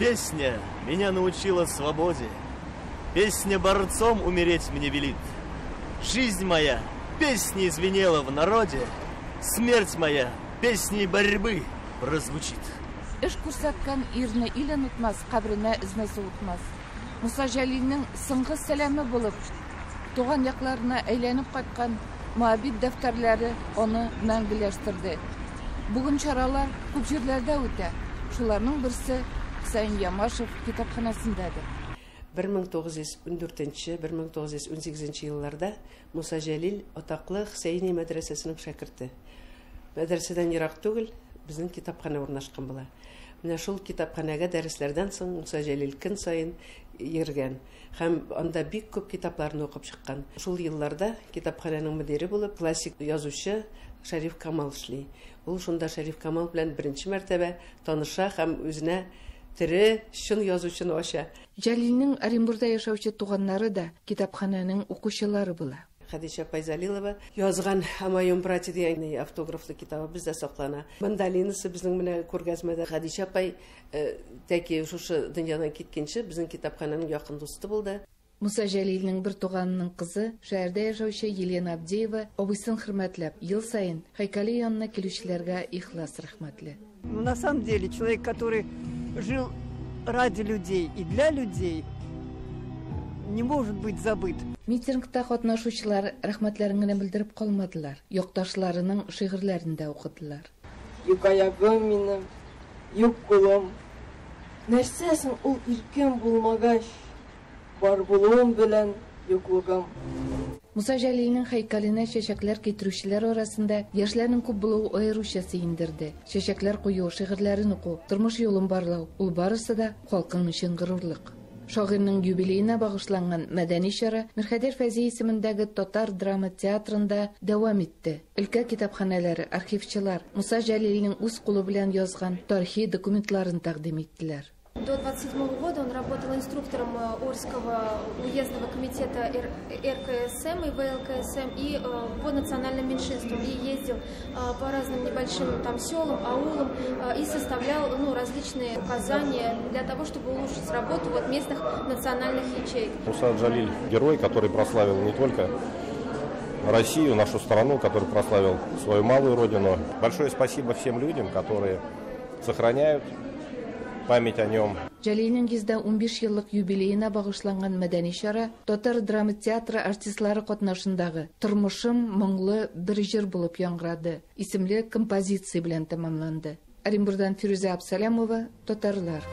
Песня меня научила свободе. Песня борцом умереть мне велит. Жизнь моя песней звенела в народе. Смерть моя песней борьбы прозвучит. Эш күрсәткән ирне ил онытмас, кабренә эзне суытмас. Муса Җәлилнең соңгы сәламе булып, туган якларына әйләнеп кайткан Моабит дәфтәрләре аны мәңгеләштерде. Бүген чаралар күп җирләрдә үтә. Шуларның берсе Хөсәен Ямашев китапханәсендәдер. 1914-1918 елларда Муса Җәлил атаклы Хөсәения мәдрәсәсенең шәкерте. Мәдрәсәдән ерак түгел безнең китапханә урнашкан була. Менә шул китапханәгә дәресләрдән соң Муса Җәлил көн саен йөргән һәм анда бик күп китапларны укып чыккан. Шул елларда китапханәнең мөдире булып классик язучы Шәриф Камал эшли. Ул шунда Шәриф Камал белән беренче мәртәбә таныша һәм үзенә тере, чын язучыны ача. Җәлилнең Оренбурда яшәүче туганнары да китапханәнең укучылары була. Хәдичә апай Залилова язган «О моем брате» дигән автографлы китабы бездә саклана. Мандолинасы безнең менә күргәзмәдә. Хәдичә апай тәки шушы дөньядан киткәнче безнең китапханәнең якын дусты булды. Муса Җәлилнең бер туганының кызы, шәһәрдә яшәүче Елена Абдеева абыйсын хөрмәтләп, ел саен һәйкәле янына килүчеләргә ихлас рәхмәтле. Ну, на самом деле, человек, который жил ради людей и для людей, не может быть забыт. Митингта катнашучылар рәхмәтләрен генә белдереп калмадылар, якташларының шигырьләрен дә укыдылар. Юк аягым минем, юк кулым. Нәрсә соң ул иркем булмагач, бар булуым белән юклыгым. Муса Җәлилнең һәйкәленә чәчәкләр китерүчеләр арасында яшьләрнең күп булуы аеруча сөендерде. Чәчәкләр кую, шигырьләрен уку, тормыш юлын барлау ул барысы да халкың өчен горурлык. Шагыйрьнең юбилеена багышланган мәдәни чара Мирхәйдәр Фәйзи исемендәге татар драма театрында дәвам итте. Өлкә китапханәләре, архивчылар Муса Җәлилнең үз кулы белән язган тарихи документларын тәкъдим иттеләр. До 27 года он работал инструктором Орского уездного комитета РКСМ и ВЛКСМ и по национальным меньшинствам. И ездил по разным небольшим там селам, аулам и составлял, ну, различные указания для того, чтобы улучшить работу вот местных национальных ячеек. Муса Джалиль – герой, который прославил не только Россию, нашу страну, который прославил свою малую родину. Большое спасибо всем людям, которые сохраняют память о нем. Җәлилнең 115 еллык юбилеена багышланган мәдәни чара татар драма театры артистлары катнашындагы «Тормышым моңлы бер җыр булып яңгырады» исемле композиция белән тәмамланды. Оренбурдан Фирүзә Абсалямова, Татарлар.